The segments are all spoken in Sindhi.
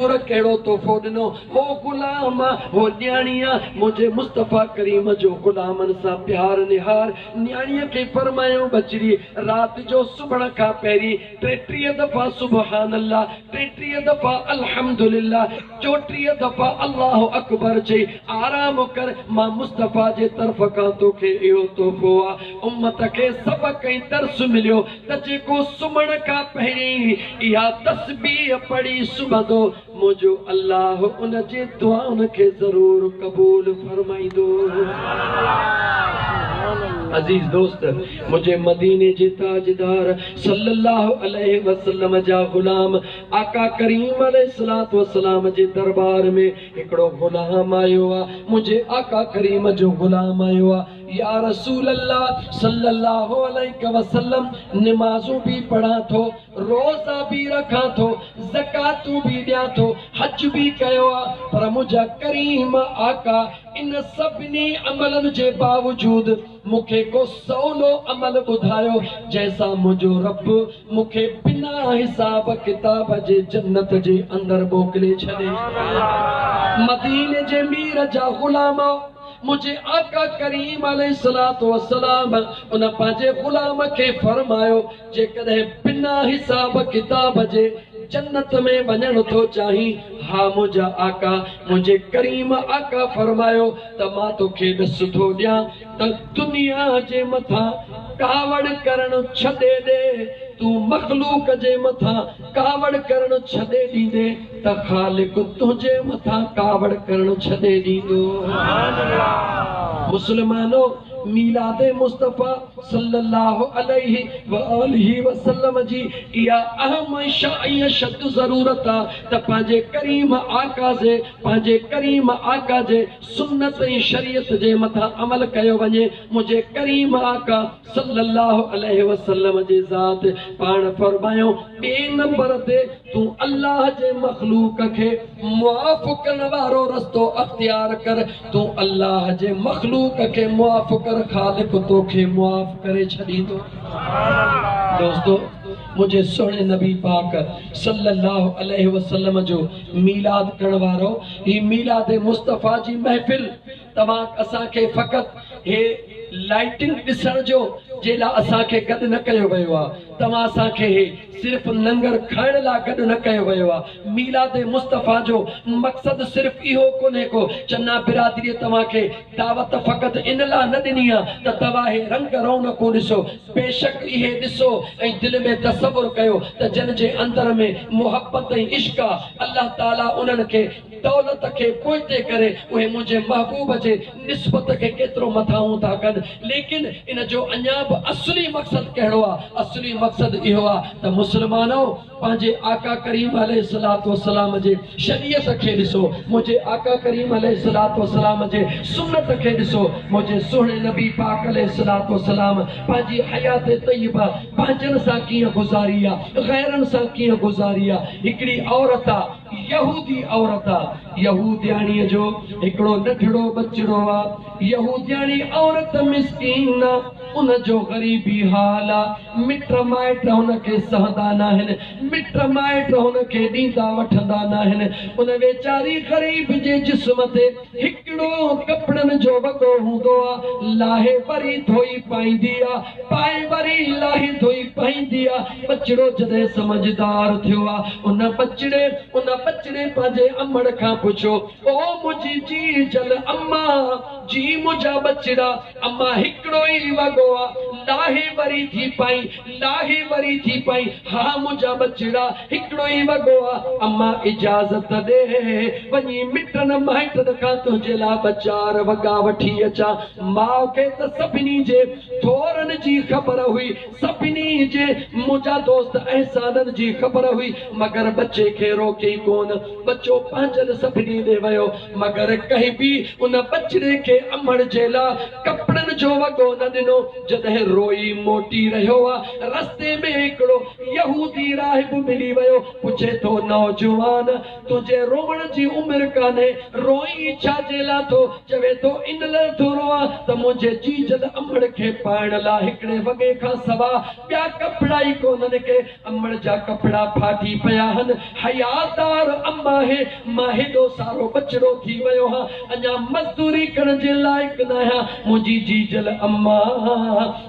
ڪهڙو تحفو ڏنو؟ هو غلام آ، هو نياڻي آ، منهنجي مصطفيٰ ڪريم جو غلامن سان پيار نهار. نياڻيء کي فرمايو، ٻچڙي، رات جو سمهڻ کان پهرين 33 دفعا سبحان الله، 33 دفعا الحمدلله، 34 دفعا الله اڪبر چئي آرام ڪر، مان مصطفيٰ جي طرف کان توکي اهو تحفو آ. امت کي سبق ۽ درس مليو ته جيڪو سمهڻ کان پهرين اها تسبيح پڙهي سمهندو، منهنجو الله ان جي دعائن کي ضرور قبول فرمائيندو. عزيز دوست، منهنجي مديني جي تاجدار صلّي الله عليه وسلّم جا غلام، آقا ڪريم عليه الصلوة والسلام جي دربار ۾ هڪڙو غلام آيو آ، منهنجي آقا ڪريم جو غلام آيو آ، يا رسول الله صلي الله عليه وسلم نمازون به پڙهان ٿو، روزا به رکان ٿو، زڪواتون به ڏيان ٿو، حج به ڪيو آ، پر منهنجا ڪريم آقا ان سڀني عملن جي باوجود مون کي ڪو سولو عمل ٻڌايو جنهن سان منهنجو رب مون کي بنا حساب ڪتاب جي جنت جي اندر موڪلي ڇڏي. مديني جي مير جا غلامؤ! منهنجي آقا ڪريم عليه الصلوة والسلام ان پنهنجي غلام کي فرمايو، جيڪڏهن بنا حساب ڪتاب جي جنت ۾ وڃڻ ٿو چاهين؟ ها منهنجا آقا، منهنجي ڪريم آقا فرمايو ته مان توکي ڏس ٿو ڏيان ته دنيا جي مٿان ڪاوڙ ڪرڻ ڇڏي ڏي، تون مخلوق جي مٿان ڪاوڙ ڪرڻ ڇڏي ڏيندين ته خالق تنهنجي مٿان ڪاوڙ ڪرڻ ڇڏي ڏيندو. مسلمانو! ميلاد مصطفيٰ صلّي اللّٰه عليه واٰله وسلّم جي اها اهم ۽ اشد ضرورت آ ته پنهنجي ڪريم آقا جي پنهنجي ڪريم آقا جي سنت ۽ شريعت جي مٿان عمل ڪيو وڃي. منهنجي ڪريم آقا صلّي اللّٰه عليه وسلّم جي ذات پاڻ فرمايو، ٻئي نمبر تي تون الله جي مخلوق کي معاف ڪرڻ وارو رستو اختيار ڪر، تون الله جي مخلوق کي معاف ڪر خالق توکي معاف ڪري ڇڏيندو. دوستو! منهنجي سهڻي نبي پاڪ صلّي اللّٰه عليه وسلّم جو ميلاد ڪرڻ وارو هي ميلاد مصطفيٰ جي محفل توهان اسان کي فقط هي لائيٽنگ ڏسڻ جو جي لا اسان کي گڏ نه ڪيو ويو آ توهان اسان کي هي صرف ننگر کائڻ لا گڏ نه ڪيو ويو آ ميلاد مصطفيٰ جو مقصد صرف اهو ڪونهي ڪو چنا برادريء توهان کي دعوت فقط ان لا نه ڏني آ ته توهان هي رنگ رونقون ڏسو بيشڪ اهي ڏسو ۽ دل ۾ تصور ڪيو ته جن جي اندر ۾ محبت ۽ عشق آ الله تعاليٰ انهن کي دولت کي پوئتي ڪري اهي منهنجي محبوب جي نسبت کي ڪيترو مٿانهون ٿا ڪن. ليڪن ان جو اڃا به اصلي مقصد ڪهڙو آ؟ اصلي مقصد اهو آ ته مسلمانؤ! پنهنجي آقا ڪريم عليه الصلوة والسلام جي شريعت کي ڏسو، منهنجي آقا ڪريم عليه الصلوة والسلام جي سنت کي ڏسو، منهنجي سهڻي نبي پاڪ عليه الصلوة والسلام پنهنجي حيات طيبه پنهنجن سان ڪيئن گذاري آ، غيرن سان ڪيئن گذاري آ. هڪڙي عورت آ. يهودي عورت آ. يهودياڻيء جو هڪڙو ننڍڙو ٻچڙو آ. يهودياڻي عورت مسڪين آ. ان جو غريبي حال آ. مٽ مائٽ هن کي سهندا ناهن. مٽ مائٽ هن کي ڏيندا وٺندا ناهن. ان ويچاري غريب جي جسم تي هڪڙو ڪپڙن جو وڳو هوندو آ. لاهي وري ڌوئي پائيندي آ. پائي وري لاهي ڌوئي پائيندي آ. ٻچڙو جڏهن سمجهدار ٿيو آ، ان ٻچڙي ان ٻچڙي پنهنجي امڙ کان پڇيو، او منهنجي جيجل اما، جي منهنجا ٻچڙا، اما هڪڙو ئي وڳو آ، لاهي وري ٿي پائين، لاهي وري ٿي پائين، ها منهنجا ٻچڙا، هڪڙو ئي وڳو آ، اما اجازت ڏي، وڃي مٽن مائٽن کان تنهنجي لاء ٻه چار وڳا وٺي اچان. ماء کي ته سڀني جي ٿورن جي خبر هئي، سڀني جي منهنجا دوست احسانن جي خبر هئي، مگر ٻچي کي روڪيئي ڪونه. ٻچو پنهنجن سڀني ڏي ويو، مگر ڪنهن به ان ٻچڙي کي امڙ جي لا ڪپڙن جو وڳو نه ڏنو. جڏهن روئي موٽي رهيو آ. رستي ۾ هڪڙو يهودي راهب ملي ويو. پڇي ٿو، نوجوان! تنهنجي روئڻ جي عمر ڪانهي، روئين ڇا جي لاء ٿو؟ چوي ٿو، ان لاء ٿو روئان ته منهنجي جيجل امڙ کي پائڻ لاء هڪڙي وڳي کان سوا ٻيا ڪپڙا ئي ڪونهن ڪي. امڙ جا ڪپڙا ڦاٽي پيا هن. حيادار اما هي، مان هيڏو سارو ٻچڙو ٿي ويو هان، اڃا مزدوري ڪرڻ جي لائق ناهيان. منهنجي جيجل اما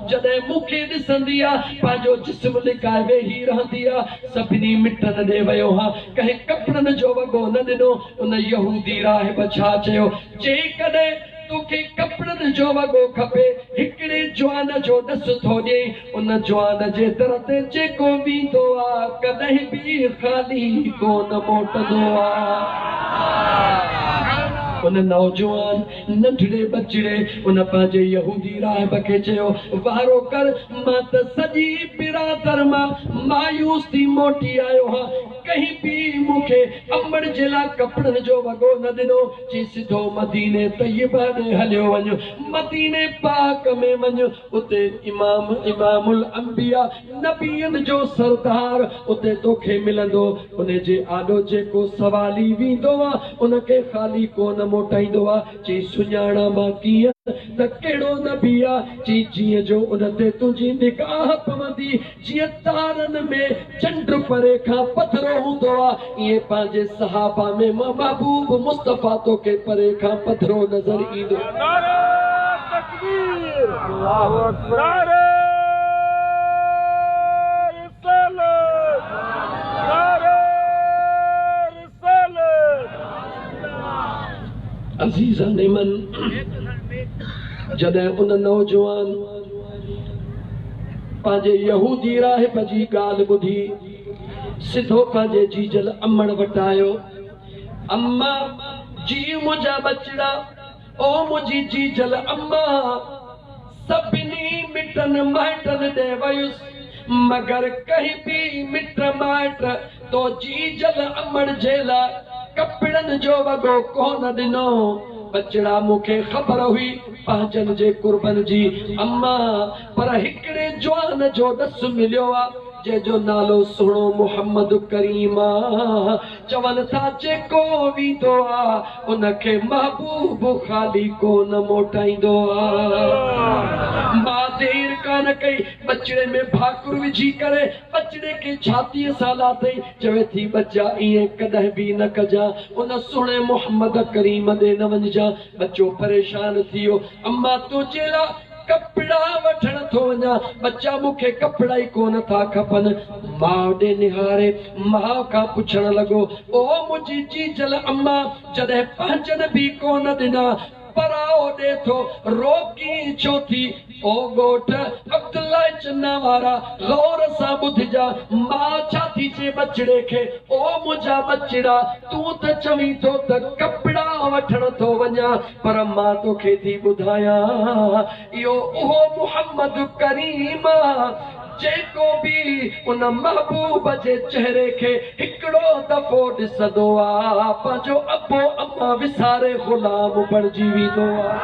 جڏهن مون کي ڏسندي آ، پنهنجو جسم لڪائي ويهي رهندي آ. سڀني مٽن ڏي ويو هان، ڪنهن ڪپڙن جو وڳو نه ڏنو. ان يهودي راهب ڇا چيو، جيڪڏهن توکي ڪپڙن جو وڳو کپي، هڪڙي جوان جو ڏس ٿو ڏئين، ان جوان جي در تي جيڪو ويندو آ، ڪڏهن به خالي ڪونه موٽندو آ. ان نوجوان ننڍڙي ٻچڙي ان پنهنجي يهودي راهب کي چيو، وارو ڪر، مان ته سڄي برادر مان مايوس ٿي موٽي آيو هان، ڪنهن به مون کي امڙ جي لاء ڪپڙن جو وڳو نه ڏنو. چي سڌو مديني طيبه ڏي هليو وڃ، مديني پاڪ ۾ وڃ، اتي امام امام الانبياء نبين جو سردار اتي توکي ملندو، ان جي آڏو جيڪو سوالي ويندو آ، ان کي خالي ڪونه موٽائيندو آ. چي سڃاڻان مان ڪيئن ته ڪهڙو نبي آ؟ چي جيئن جو ان تي تنهنجي نگاهه پوندي، جيئن تارن ۾ چنڊ پري کان پڌرو هوندو آ، ائين پنهنجي صحابه ۾ محبوب مصطفيٰ توکي پري کان پڌرو نظر ايندو. نعرہ تڪبير الله اڪبر نعرہ رسالت نعرہ رسالت. عزيزان من! جڏهن ان نوجوان پنهنجي يهودي راهب جي ڳالهه ٻڌي، سڌو پنهنجي جيجل امڙ وٽ آيو. اما! جي منهنجا ٻچڙا! او منهنجي جيجل اما! سڀني مٽن مائٽن ڏي ويس، مگر ڪنهن به مٽ مائٽ تو جيجل امڙ جي لاء ڪپڙن جو وڳو ڪونه ڏنو. ٻچڙا مون کي خبر هئي پنهنجن جي قربن جي اما، پر هڪڙي جوان جو ڏس مليو آ، جنهن جو نالو سهڻو محمد ڪريم آ. چون ٿا جيڪو ويندو آ ان کي محبوب خالي ڪونه موٽائيندو آ. ماء دير ڪانه ڪئي، ٻچڙي ۾ ڀاڪر وجهي ڪري ٻچڙي کي ڇاتيء سان لاتئي، چوي ٿي ٻچا ائين ڪڏهن به نه ڪجان، ان سهڻي محمد ڪريم ڏي نه وڃجان. ٻچو پريشان ٿي ويو، اما تنهنجي لاء ڪپڙا وٺڻ ٿو وڃان، ٻچا مون کي ڪپڙا ئي ڪونه ٿا کپن. ماء ڏي نهاري ماء کان پڇڻ لڳو، او منهنجي جيجل اما، جڏهن پنهنجن به ڪونه ڏنا، پرائو ڏي ٿو، روڪين ڇو ٿي؟ او ڳوٺ عبدالله چنا وارا، غور سان ٻڌجان، ماء ڇا ٿي چئي ٻچڙي کي، او منهنجا ٻچڙا، تون ته چوين ٿو ته ڪپڙا وٺڻ ٿو وڃان، پر مان توکي ٿي ٻڌايان، اهو اهو محمد ڪريم آ، جيڪو به ان محبوب جي چهري کي هڪڙو دفعو ڏسندو آ، پنهنجو ابو اما وساري غلام بڻجي ويندو آ.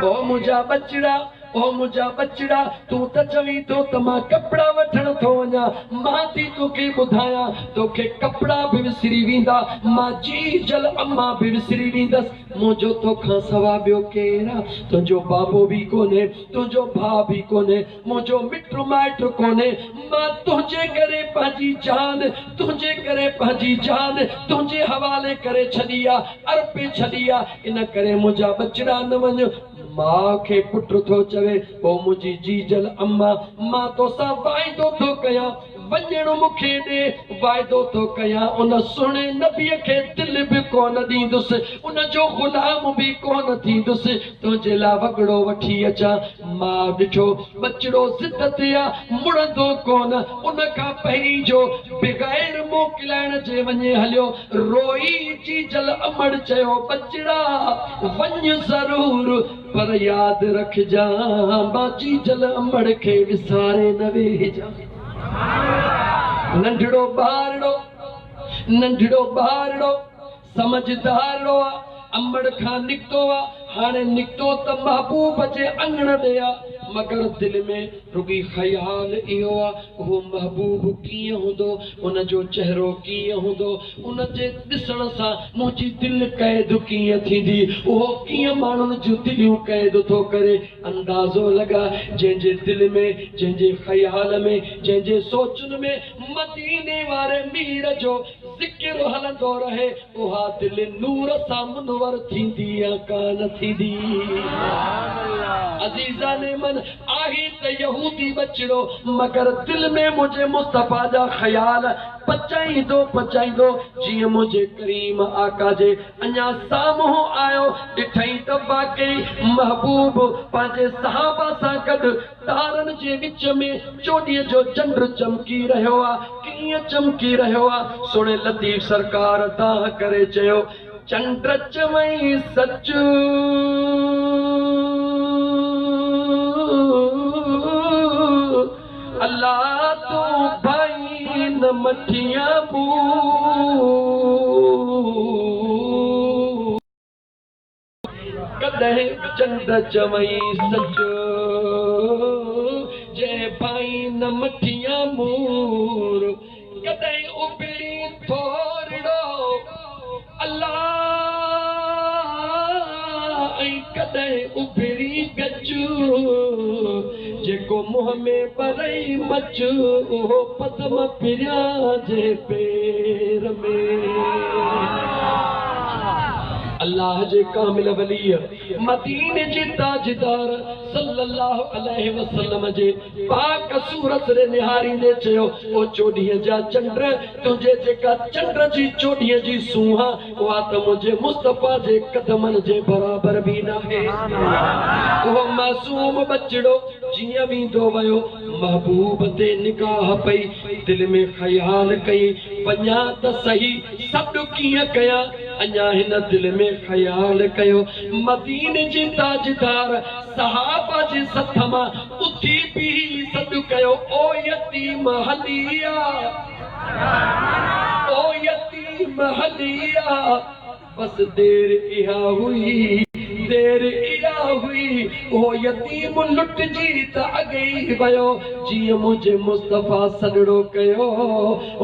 او منهنجا ٻچڙا! او منهنجا ٻچڙا! تون ته چوين ٿو ته مان ڪپڙا وٺڻ ٿو وڃان، مان ٿي توکي ٻڌايان، توکي ڪپڙا به وسري ويندا، مان جيجل اما به وسري ويندس، منهنجو توکان سوا ٻيو ڪير آ؟ تنهنجو بابو به ڪونهي، تنهنجو ڀاء به ڪونهي، منهنجو مٽ مائٽ ڪونهي، مان تنهنجي ڪري پنهنجي جان، تنهنجي ڪري پنهنجي جان تنهنجي حوالي ڪري ڇڏي آ، ارپي ڇڏي آ، ان ڪري منهنجا ٻچڙا نه وڃ. ماء کي پٽ ٿو چوي، او منهنجي جيجل اما، مان توسان واعدو ٿو ڪيان، وڃڻ مون کي ڏي، واعدو ٿو ڪيان، ان سهڻي نبيء کي دل به ڪونه ڏيندس، ان جو غلام به ڪونه ٿيندس، تنهنجي لاء وڳڙو وٺي اچان. ماء ڏٺو، ٻچڙو ضد تي آ، مڙندو ڪونه، ان کان پهرين جو بغير موڪلائڻ جي وڃي هليو. روئي جيجل امڙ چيو، ٻچڙا وڃ ضرور، پر ياد رکجان، مان جيجل امڙ کي وساري نه ويهجان. ننڍڙو ٻارڙو، ننڍڙو ٻارڙو، سمجهدارڙو آ، امڙ کان نڪتو آ، هاڻي نڪتو ته محبوب جي اڱڻ ڏي آ، مگر دل ۾ رڳي خيال اهو آ، اهو محبوب ڪيئن هوندو، ان جو چهرو ڪيئن هوندو، ان جي ڏسڻ سان منهنجي دل قيد ڪيئن ٿيندي، اهو ڪيئن ماڻهن جون دليون قيد ٿو ڪري. اندازو لڳا، جنهن جي دل ۾، جنهن جي خيال ۾، جنهن جي سوچن ۾ مديني واري مير جو ذڪر هلندو رهي، اها دل نور سان منور ٿيندي يا ڪانه ٿيندي؟ عزيزان من، آهي ته يهودي ٻچڙو، مگر دل ۾ منهنجي مصطفيٰ جا خيال پچائيندو پچائيندو، جيئن منهنجي ڪريم آقا جي اڃا سامهون آيو، ڏٺئين ته واقعي محبوب پنهنجي صحابه سان گڏ تارن جي وچ ۾ چوڏهينء جو چنڊ چمڪي رهيو آ. ڪيئن چمڪي رهيو آ؟ سهڻي لطيف سرڪار دانهن ڪري چيو، چنڊ چوئين سچ، الله تون ڀائين نه مٺيان مون. ڪڏهن چنڊ چوئين سچ، جنهن ڀائين نه مٺيان مور. ڪڏهن اڀرين ٿورڙو الله ۽ ڪڏهن اڀرين ڳچ، جيڪو منهن ۾ ٻرئي مچ، اهو پدم پريان جي پير ۾. الله جي ڪامل وليء، مديني جي تاجدار صلّي اللّٰه عليه وسلّم جي پاڪ صورت ڏي نهاريندي چيو، او چوڏهينء جا چنڊ! تنهنجي جيڪا چنڊ جي چوڏهينء جي سونهن، اها ته منهنجي مصطفيٰ جي قدمن جي برابر به ناهي. اهو معصوم ٻچڙو جيئن ويندو ويو، محبوب تي نگاهه پئي، دل ۾ خيال ڪيئي، وڃان ته سهي، سڏ ڪيئن ڪيان؟ اڃا هن دل ۾ خيال ڪيو، مديني جي تاجدار صحابه جي سٿ مان اٿي بيهي سڏ ڪيو، او يتيم هلي آ، او يتيم هلي آ. بس دير اها هئي، دير اها هئي، اهو يتيم لٽجي ته اڳي ئي ويو، جيئن منهنجي مصطفيٰ سڏڙو ڪيو،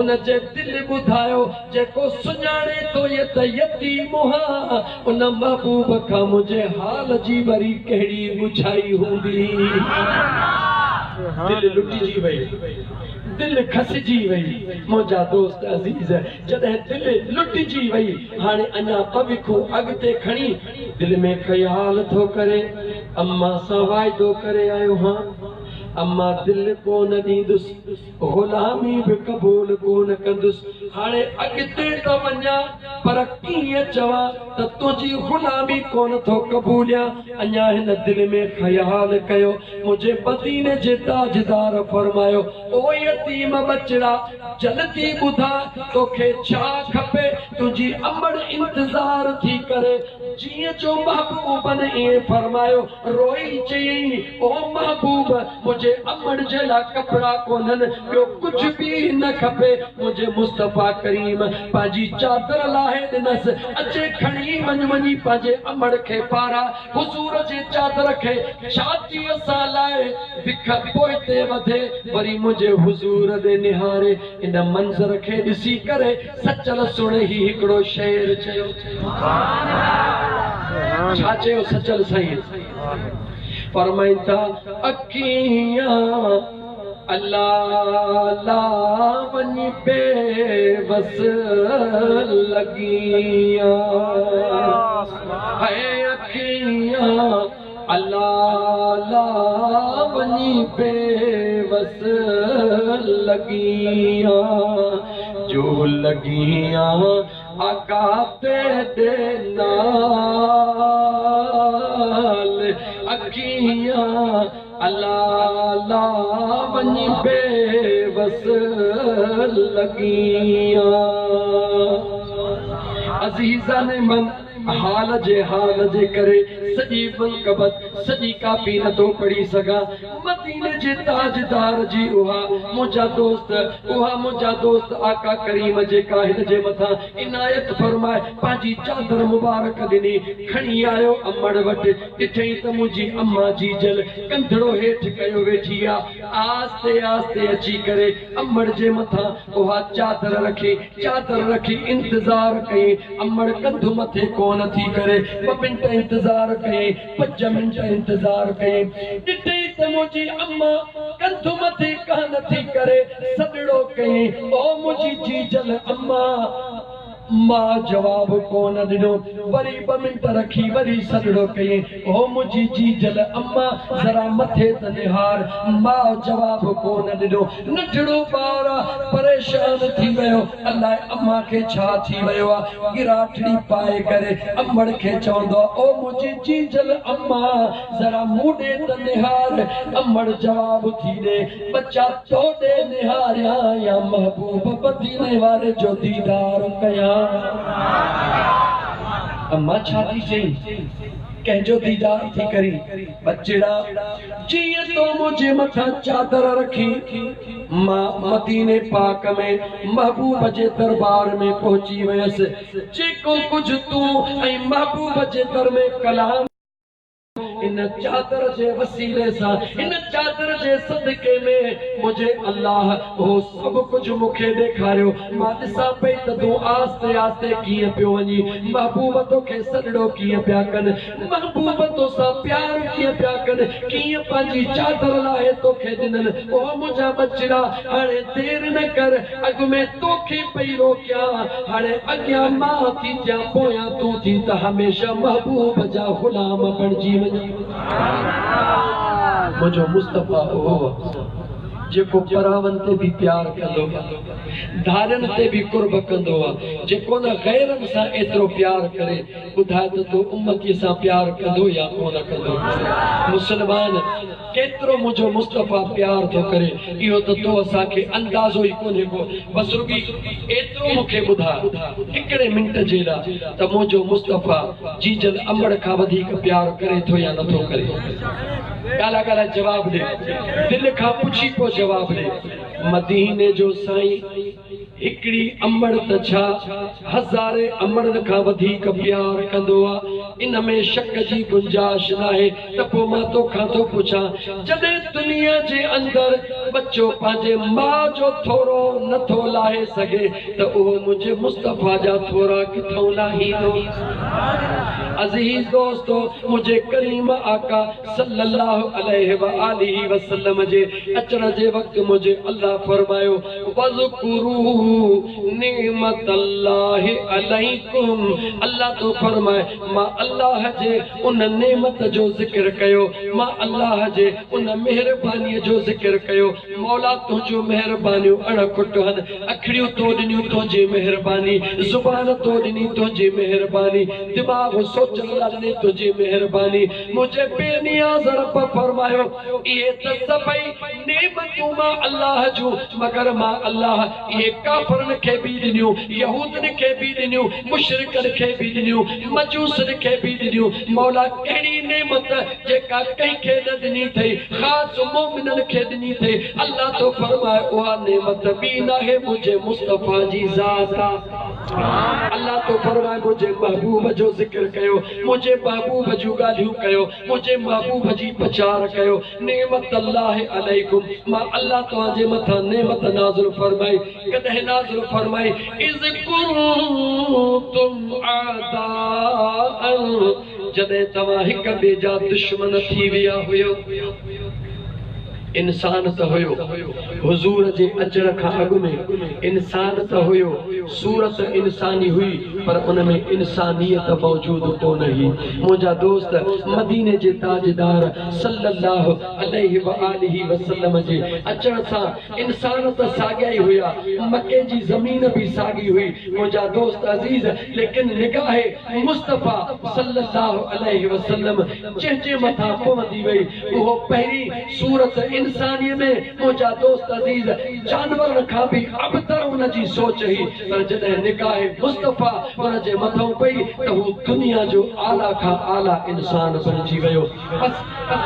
ان جي دل ٻڌايو، جيڪو سڃاڻي ٿو هي ته يتيم هان، ان محبوب کان منهنجي حال جي وري ڪهڙي ڳجهائي هوندي. دل لٽجي وئي، دل کسجي وئي، منهنجا دوست عزيز، جڏهن دل لٽجي وئي، هاڻي اڃا ٻه وکون اڳتي کڻي دل ۾ خيال ٿو ڪري، امان سان واعدو ڪري آيو هان، امان دل ڪونه ڏيندس. غلامي به قبول ڪونه ڪندس. هاڻي اڳتي ته وڃان، پر ڪيئن چوان ته تنهنجي غلامي ڪونه ٿو قبوليان. اڃا هن دل ۾ خيال ڪيو. منهنجي مديني جي تاجدار فرمايو، او يتيم ٻچڙا! جلدي ٻڌاء توکي ڇا کپي؟ تنهنجي امڙ انتظار ٿي ڪري. جيئن جو محبوبن ائين فرمايو، روئي چيائين، او محبوب! منهنجي امڙ جي لاء ڪپڙا ڪونهن، ٻيو ڪجهه به نه کپي. منهنجي مصطفيٰ ڪريم پنهنجي چادر لاهي ڏنس، اچي کڻي وڃ، وڃي پنهنجي امڙ کي پاراء. حضور جي چادر کي ڇاتيء سان لائي، وک پوئتي وڌي، وري منهنجي حضور ڏي نهاري، ان منظر کي ڏسي ڪري سچل سهڻي هي هڪڙو شعر چيو. ڇا چيو سچل سائين؟ فرمائن ٿا، اکيان الله لا وڃي بي وس لڳيان، هي اکيان الله لا وڃي بي وس لڳيان، جو لڳيان آقا تيڏي نال، اکيان الله لا وڃي بي وس لڳيان. عزيزان من! حال جي حال جي ڪري سڄي منقبت، سڄي ڪافي نٿو پڙهي سگهان. مديني جي تاجدار جي اها منهنجا دوست، اها منهنجا دوست آقا ڪريم جيڪا هن جي مٿان عنايت فرمائي پنهنجي چادر مبارڪ ڏني، کڻي آيو امڙ وٽ، ڏٺئين ته منهنجي اما جيجل ڪنڌڙو هيٺ ڪيو ويٺي آ. آهستي آهستي اچي ڪري امڙ جي مٿان اها چادر رکي، چادر رکي انتظار ڪيئين، امڙ ڪنڌ مٿي ڪونه ٿي ڪري، ٻه منٽ انتظار ڪيئين، پنج منٽ انتظار ڪيئين، ڏٺئين ته منهنجي اما ڪنڌ مٿي ڪانه ٿي ڪري، سڏڙو ڪيئين، او منهنجي جيجل اما! ماء جواب ڪونه ڏنو. وري ٻه منٽ رکي وري سڏڙو ڪيئين، او منهنجي جيجل اما، ذرا مٿي ته نهار. ماء جواب ڪونه ڏنو. ننڍڙو ٻار آ، پريشان ٿي ويو. الائي اما کي ڇا ٿي ويو آ. ڳراٽڙي پائي ڪري امڙ کي چوندو آ، او منهنجي جيجل اما، ذرا مون ڏي ته نهار. امڙ جواب ٿي ڏي. ٻچا تو ڏي نهاريان يا محبوب مديني واري جو ديدار ڪيان. اما ڇا ٿي چئين؟ ڪنهن جو ديدار ٿي ڪرين؟ ٻچڙا جيئن تو منهنجي مٿان چادر رکي، مان مديني پاڪ ۾ محبوب جي دربار ۾ پهچي ويس. جيڪو ڪجهه تون ۽ محبوب جي در ۾ ڪلام. ان چادر جي وسيلي سان، ان چادر جي صدقي ۾ منهنجي الله اهو سڀ ڪجهه مون کي ڏيکاريو. مان ڏسان پئي ته تون آهستي آهستي ڪيئن پيو وڃين، محبوب توکي سڏڙو ڪيئن پيا ڪن، محبوب توسان پيار ڪيئن پيا ڪن، ڪيئن پنهنجي چادر لاهي توکي ڏنن. او منهنجا ٻچڙا، هاڻي دير نه ڪر، اڳ ۾ توکي پئي روڪيان، هاڻي اڳيان مان ٿي ٿيان پويان تون ٿي ته هميشه محبوب جا غلام بڻجي وڃ. منهنجو مصطفيٰ اهو آ جيڪو پراون تي به پيار ڪندو آ، ڌارين تي به قرب ڪندو آ، جيڪو نه غيرن سان ايترو پيار ڪري، ٻڌاء ته تو امتيء سان پيار ڪندو يا ڪونه ڪندو؟ مسلمان! ڪيترو منهنجو مصطفيٰ پيار ٿو ڪري، اهو ته تو اسان کي اندازو ئي ڪونهي ڪو. بس رڳي ايترو مون کي ٻڌاء، هڪڙي منٽ جي لاء، ته منهنجو مصطفيٰ جيجل امڙ کان وڌيڪ پيار ڪري ٿو يا نٿو ڪري؟ ڳالهائي ڳالهائي جواب ڏي. دل کان پڇي پوء جواب ڏي. مديني جو سائين هڪڙي امڙ ته ڇا، هزارين امڙن کان وڌيڪ پيار ڪندو آ، ان ۾ شڪ جي گنجائش ناهي ته پوء مان توکان ٿو پڇان، جڏهن دنيا جي اندر ٻچو پنهنجي ماء جو ٿورو نه ٿو لاهي سگهي ته اهو منهنجي مصطفيٰ جا ٿورا ڪٿئون لاهيندو؟ عزيز دوستو! منهنجي ڪريم آقا صلّي اللّٰه عليه واٰله وسلّم جي اچڻ جي وقت منهنجي الله فرمايو، واذڪروا نعمت الله عليڪم الله ٿو فرمائي مان الله جي ان نعمت جو ذڪر ڪيو، مان الله جي ان مهربانيء جو ذڪر ڪيو، مولا تنهنجون مهربانيون اڻ کٽ هن، اکڙيون تو ڏنيون تنهنجي مهرباني، زبان تو ڏني تنهنجي مهرباني، دماغ سوچڻ لاء ڏني تنهنجي مهرباني، منهنجي بي نياز رب فرمايو، اهي ته سڀئي نعمتون مان الله جون، مگر مان الله اهي ڪافرن کي به ڏنيون، يهودين کي به ڏنيون، مشرڪن کي به ڏنيون، مجوسن کي به ڏنيون، مولا ڪهڙي نعمت جيڪا ڪنهن کي نه ڏني اٿئي، خاص مؤمنن کي ڏني اٿئي، الله ٿو فرمائي اها نعمت ٻي ناهي منهنجي مصطفيٰ جي ذات آ. الله ٿو فرمائي منهنجي محبوب جو ذڪر ڪيو، منهنجي محبوب جون ڳالهيون ڪيو، منهنجي محبوب جي پچار ڪيو، نعمت الله عليڪم، مان الله توهان جي مٿان نعمت نازل فرمائي، ڪڏهن نازل فرمائي، اذ ڪنتم اعداء، جڏهن توهان هڪ ٻئي جا دشمن ٿي ويا هيؤ. انسان ته هيو، حضور جي اچڻ کان اڳ ۾ انسان ته هيو، صورت انساني هئي پر ان ۾ انسانيت موجود ڪونه هئي. منهنجا دوست مديني جي تاجدار صلّي اللّٰه عليه واٰله وسلّم جي اچڻ سان انسان ته ساڳيا ئي هيا، مڪي جي زمين به ساڳي هئي منهنجا دوست عزيز ليڪن نگاهه مصطفيٰ صلّي اللّٰه عليه وسلّم جنهن جي مٿان پوندي وئي اهو پهرين صورت انسانيء ۾ منهنجا دوست عزيز جانورن کان به ابتر ان جي سوچ هئي پر جڏهن نگاهه مصطفيٰ ان جي مٿئون پئي ته هو دنيا جو اعليٰ کان اعليٰ انسان بڻجي ويو. بس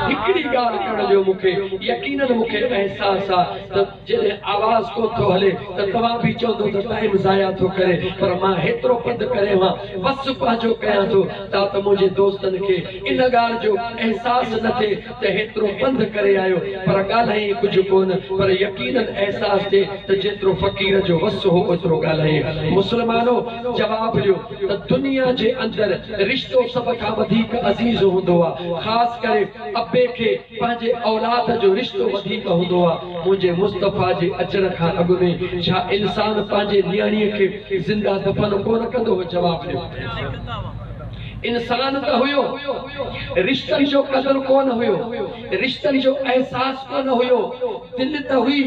هڪڙي ڳالهه ڪرڻ جو مون کي يقينن مون کي احساس آ ته جڏهن آواز ڪونه ٿو هلي ته توهان به چوندو ته ٽائيم ضايع ٿو ڪري پر مان هيترو پنڌ ڪري وان وس پنهنجو ڪيان ٿو تا ته منهنجي دوستن کي ان ڳالهه جو احساس نه ٿئي ته هيترو پنڌ ڪري آيو پر ڳالهايائين ڪجهه ڪونه پر يقينن احساس ٿئي ته جيترو فقير جو وس هو اوترو ڳالهايائين. مسلمانو! جواب ڏيو ته دنيا جي اندر رشتو سڀ کان وڌيڪ عزيز هوندو آ خاص ڪري ابي کي پنهنجي اولاد جو رشتو وڌيڪ هوندو آ منهنجي مصطفيٰ جي اچڻ کان اڳ ۾ ڇا انسان پنهنجي نياڻيء کي زنده دفن ڪونه ڪندو هو جواب ڏيو. انسان ته هيو، رشتن جو قدر ڪونه هيو، رشتن جو احساس ڪونه هيو، دل ته هئي.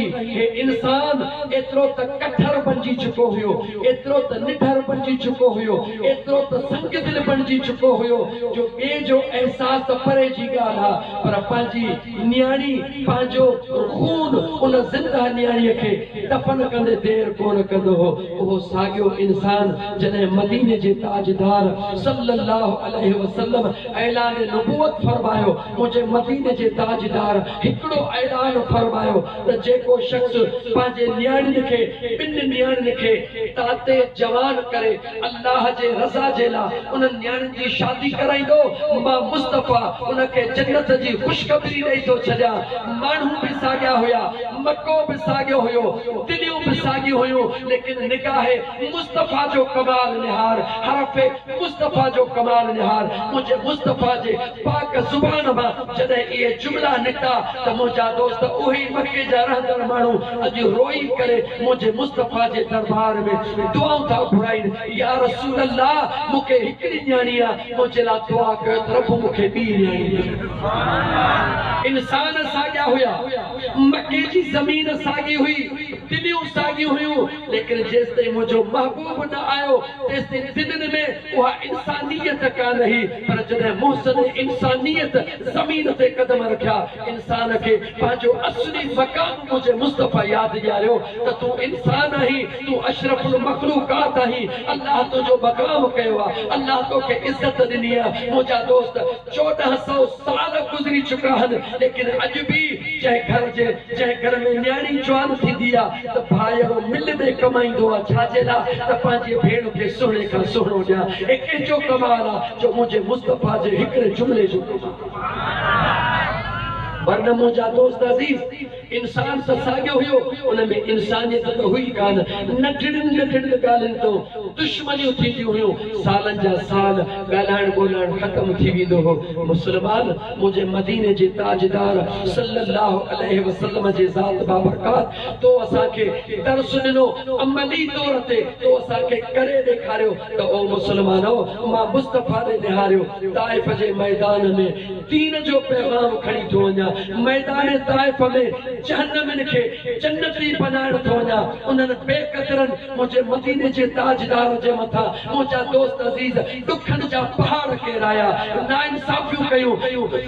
هي انسان ايترو ته ڪٺر بڻجي چڪو هيو، ايترو ته نڍر بڻجي چڪو هيو، ايترو ته سنگدل بڻجي چڪو هيو جو ٻئي جو احساس ته پري جي ڳالهه آ پر پنهنجي نياڻي پنهنجو خون ان زنده نياڻيء کي دفن ڪندي دير ڪونه ڪندو هو. اهو ساڳيو انسان جڏهن مديني جي تاجدار صلّي اللّٰه عليه وسلّم اعلان نبوت فرمايو، منهنجي مديني جي تاجدار هڪڙو اعلان فرمايو ته جيڪو شخص پنهنجي نياڻين کي ٻن نياڻين کي تاتي جوان ڪري الله جي رضا جي لا انهن نياڻين جي شادي ڪرائيندو، مان مصطفيٰ ان کي جنت جي خوشخبري ڏئي ٿو ڇڏيان. ماڻهو به ساڳيا هيا، مڪو به ساڳيو هيو، دليون به ساڳيون هيون، ليڪن نگاهه مصطفيٰ جو ڪمال نهار، حرف مصطفيٰ جو ڪمال نهار، منهنجي مصطفيٰ جي پاڪ زبان مان جڏهن اهي جملا نڪتا ته منهنجا دوست اهي ئي مڪي جا رهندڙ ماڻهو اڄ روئي ڪري منهنجي مصطفيٰ جي دربار ۾ دعائون ٿا گهرائين يا رسول الله مون کي هڪڙي نياڻي آ منهنجي لاء دعا ڪيو ته رب مون کي ٻي نياڻي ڏي. انسان ساڳيا هيا، مڪي جي زمين ساڳي هئي، دليون ساڳيون هيون، ليڪن جيستائين منهنجو محبوب نه آيو تيستائين دلين ۾ اها انسانيت ڪانه هئي، پر جڏهن محسن انسانيت زمين تي قدم رکيا، انسان کي پنهنجو اصلي مقام منهنجي مصطفيٰ ياد ڏياريو ته تون انسان آهين، تون اشرف المخلوقات آهين، الله تنهنجو مقام ڪيو آهي، الله توکي عزت ڏني آهي، منهنجا دوست 1400 سال گذري چڪا آهن، ليڪن اڄ به جنهن گهر جي جنهن گهر ۾ نياڻي جوان ٿيندي آ ته ڀائرو مل ۾ ڪمائيندو آ ڇا جي لا ته پنهنجي ڀيڻ کي سهڻي کان سهڻو ڏيان هي ڪنهن جو ڪمال آ جو منهنجي مصطفيٰ جي هڪڙي جملي جو ڪمال ورنه منهنجا دوست عزيز انسان ته ساڳيو هيو، ان ۾ انسانيت ته هئي ڪانه. ننڍڙين ننڍڙين ڳالهين تان دشمنيون ٿينديون هيون. سالن جا سال ڳالهائڻ ٻولهائڻ ختم ٿي ويندو هو. مسلمان! منهنجي مديني جي تاجدار صلّي اللّٰه عليه وسلّم جي ذات بابرڪات تو اسان کي درس ڏنو، عملي طور تي تو اسان کي ڪري ڏيکاريو ته او مسلمانؤ! مان مصطفيٰ ڏي نهاريو، طائف جي ميدان ۾. دين جو پيغام کڻي ٿو وڃان، ميدان طائف ۾ جهنمين کي جنتي بنائڻ ٿو وڃان، انهن بي قدرن منهنجي مديني جي تاجدار جي مٿان منهنجا دوست عزيز ڏکن جا پهاڙ ڪيرايا، ناانصافيون ڪيون،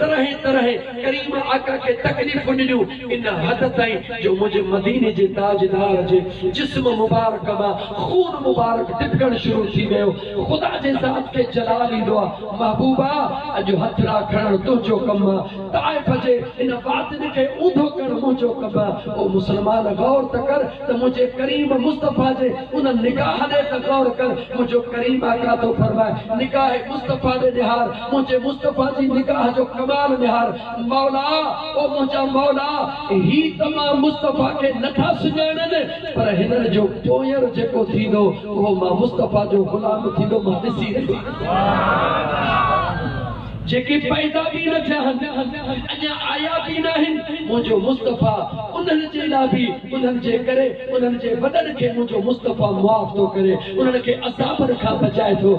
طرحين طرحين ڪريم آقا کي تڪليفون ڏنيون، ان حد تائين جو منهنجي مديني جي تاجدار جي جسم مبارڪ مان خون مبارڪ ٽپڪڻ شروع ٿي ويو، خدا جي ذات کي جلال ايندو آ، محبوبا! اڄ هٿڙا کڻڻ تنهنجو ڪم آ، طائف جي هن وادين کي اونڌو ڪرڻ منهنجو ڪم آ، او مسلمان غور ته ڪر ته منهنجي ڪريم مصطفيٰ جي ان نگاهه ڏي ته غور ڪر، منهنجو ڪريم آقا ٿو فرمائي، نگاهه مصطفيٰ ڏي نهار، منهنجي مصطفيٰ جي نگاهه جو ڪمال نهار، مولا! او منهنجا مولا! هي ته مان مصطفيٰ کي نه ٿا سڃاڻن، پر هنن جو پوئينر جيڪو ٿيندو، اهو مان مصطفيٰ جو غلام ٿيندو، مان ڏسي رهيو آهيان. جيڪي پيدا به نه ٿيا آهن، اڃا آيا به ناهن، منهنجو مصطفيٰ انهن جي لاء به، انهن جي ڪري، انهن جي وڏن کي منهنجو مصطفيٰ معاف ٿو ڪري، انهن کي عذابن کان بچائي ٿو.